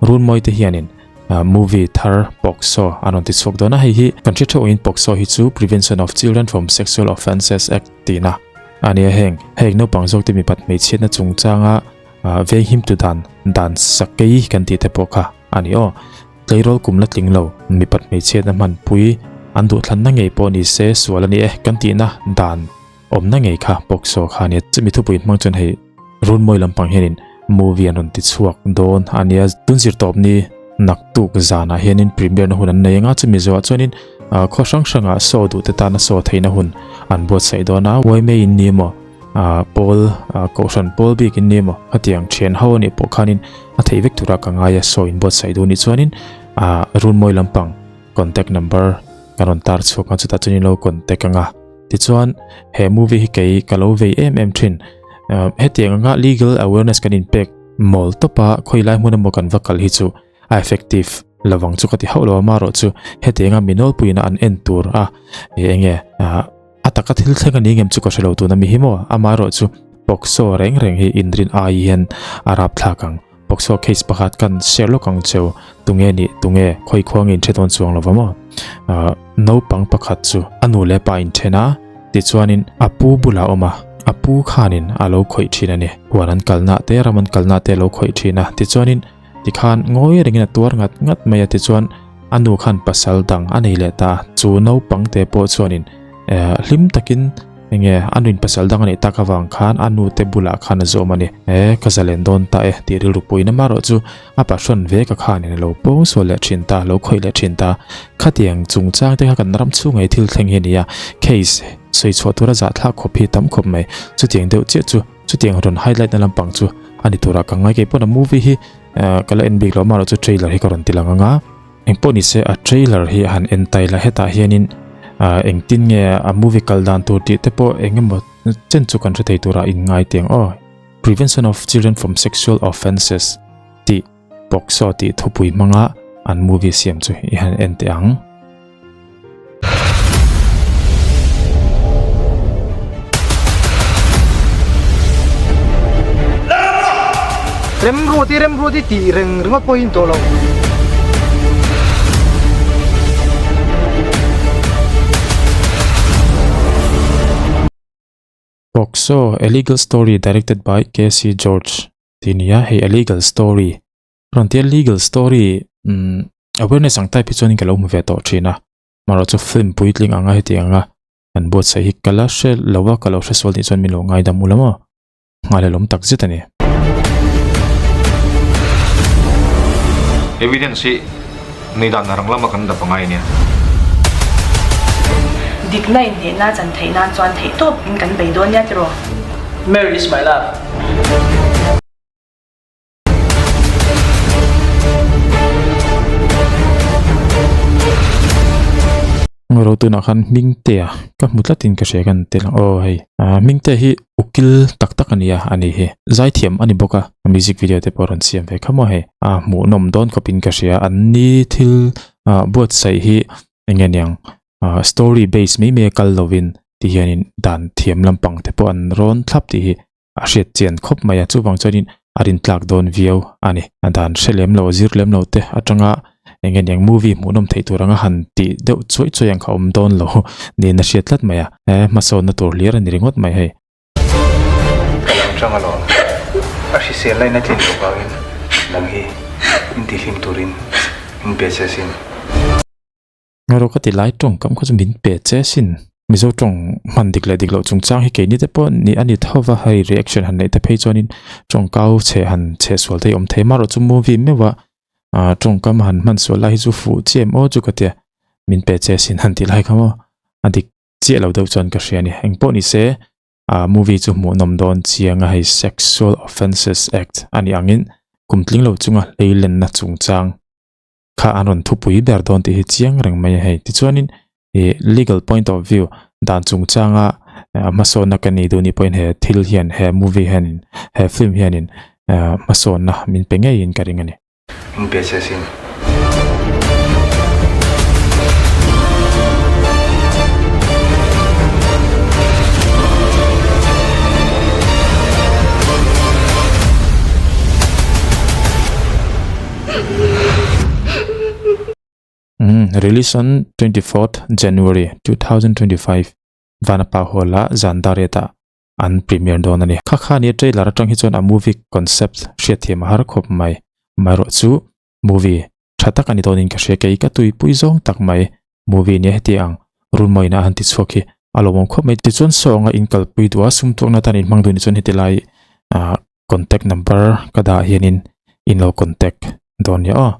Runmawi te hianin movie thar POCSO an rawn ti chhuak dawn a, hei hi kan hre theuh angin POCSO hi chu Prevention of Children from Sexual Offences Act tihna a ni a, heng heng naupang zawk te mipat hmeichhiatna chungchanga venghim tu dan dan sakei kan tih te pawh kha a ni aw. Tleirawl kum la tling lo mipat hmeichhiatna hmanpui an duhthlanna ngei pawh ni se sual a ni e kan tihna dan Awmna ngei kha POCSO kha ania, chumi thupui hmang chuan hei Runmawi lampang hianin movie an rawn ti chhuak dawn a nia, tun zirtawp ni naktuk zanah hianin premiere na hun an nei anga chumi zawhah chuanin khaw hrang hrangah saw duh te tana saw theihna hun an buatsaih dawn a, yma in ni emaw pawl kohhran pawl bik in ni emaw khatiang thian ho anih pawh khanin a theih vek tura ka ngai a saw in buatsaih duh anih chuanin Runmawi lampang contact number ka rawn tar chhuak a chutah chuan in lo contact anga tichuan he movie hi kei ka lo vei em em thin hetiang anga legal awareness kan in pek mawl tawpa khawi lai hmun emaw kan va kal hi chu a effective lovang chu ka ti hauh lo a marawh chu hetianga mi nawlpuiin an en tur a enge a taka thil thleng a ni ngem chu ka hrelo tuna mi hi maw amaherawh chu POCSO reng reng hi inrin ai hian a rapthlak ang. POCSO case pakhat kan share lawk ang cheu tunge nih tunge khawi khuang in hre dawn chuang lova maw ah naupang pakhat chu a nu leh pa in then a tichuanin a pu bulah a awm a a pu khanin a lo khawih thin a ni huan an kalna te ram an kalna te a lo khawih thin a tichuanin tikhan ngawi rengin a tuar ngat ngat mai a tichuan a nu khan pasal dang a nei leh ta chu naupang te pawh chuanin eh hlim takin Enge a nuin pasal dang a neih tak avang khan a nu te bulah khan a zawm a ni. E, ka zalen dawn ta e tih rilru puiin amaherawh chu a pahrawn ve ka khanin a lo pawng sual leh thin ta, a lo khawih leh thin ta. Khatiang chungchang te kha kan ram chhungah hi thil thleng hi a ni a, case sawi chhuah tura zahthlak khawp hi tam khawp mai. Chutiang deuh chiah chu chutiang rawn highlight na lampang chu a ni turah ka ngai. Kei pawn a movie hi ka la en bik lo, amaherawh chu trailer hi ka rawn ti lang ang a. Engpawh ni se a trailer hi a han en tai la hetah hianin ah engtin nge a movie kal dan tur tih te pawh eng emaw chen chu kan hre thei turah in ngai teng aw. Prevention of Children from Sexual Offences tih POCSO tih thupui hmanga an movie siam chu i han en teh ang. Remruati Remruati tih reng ringawt pawhin tawh lo. POCSO, A Legal Story directed by KC George tih a ni a, hei A Legal Story rawn tia legal story umm awareness ang type hi chuanin ka lo hmu ve tawh thin a. Marawh chu film puitling anga heti anga an buatsaih hi ka la hre lo a, ka lo hre sual tih chuan min lo ngaidam ula maw? Nghalelawm tak zet a ni. Evidence hi nei dan rang lama kan dap angai ania. Dikna inhnehna chan theih nan chuan theihtawp in kan bei dawn nia tiraw? Mary is my love. Ro tunah khan Hmingtea ka hmu tlatin ka hria kan tel ang aw hei ah Hmingtea hi ukil tak tak a ni a a ni hi zaithiam a ni bawk a music video te pawh a rawn siam ve kha maw hei a hmuhnawm dawn khawpin ka hria an ni thil ah buatsaih hi eng nge niang ah story base mai mai a kal lovin ti hianin dan thiam lampang te pawh an rawn thlap tih hi a hriat chian khawp mai a chuvang chuanin a rin tlak dawn viau a ni a dan hre lem lo zir lem lo te atanga eng nge niang movie hmuhnawm theih tur anga han tih deuh chuai chuai ang kha awm dawn lo niin a hriat tlat mai a he hmasawnna tur hlir a ni ringawt mai hei. Ka lo chang alawm a hrisel lain a tlin loh vangin nang hi intihlim turin min pe che sin. Ngarawh ka ti lai tawng kam kha chu min pe che sin. Mizo tawng hman dik leh dik loh chungchang hi keini te pawh ni a ni tho va, hei reaction han neih te phei chuanin tawngkau chhe han chhe sual te hi awm thei marawh chu movie meuh a ah tawngkam han hman sual lai hi chu fuh chiah em aw chu ka tia min pe che sin han tih lai kha maw a dik chiah lo deuh chuan ka hria a ni. Engpawh ni se ah movie chu hmuhnawm dawn chiang a hei Sexual Offences Act a nih angin kum tling lo chunga hleilenna chungchang kha an rawn thupui ber dawn tih hi chiang reng mai a hei. Tichuanin ih legal point of view dan chungchanga hmasawnna ka nei duh ni pawhin he thil hian he movie hianin he film hianin hmasawnna min pe ngeiin ka ring a ni. Min pe che sin. Umm release on 24th January 2025 Vanapa Hall ah zan dar riat ah an premiere dawn a ni. Kha kha nia trailer atang hi chuan a movie concept hriatthiam a har khawp mai. Amaherawh chu movie tha tak a ni dawnin ka hria kei ka tuipui zawng tak mai movie nia heti ang runmawina a han ti chhuak hi a lawmawm khawp mai. Tichuan saw anga inkalpui duh a sum tuakna tan inhmang duh ni chuan heti lai ah contact number ka dah hianin in lo contact dawn nia aw.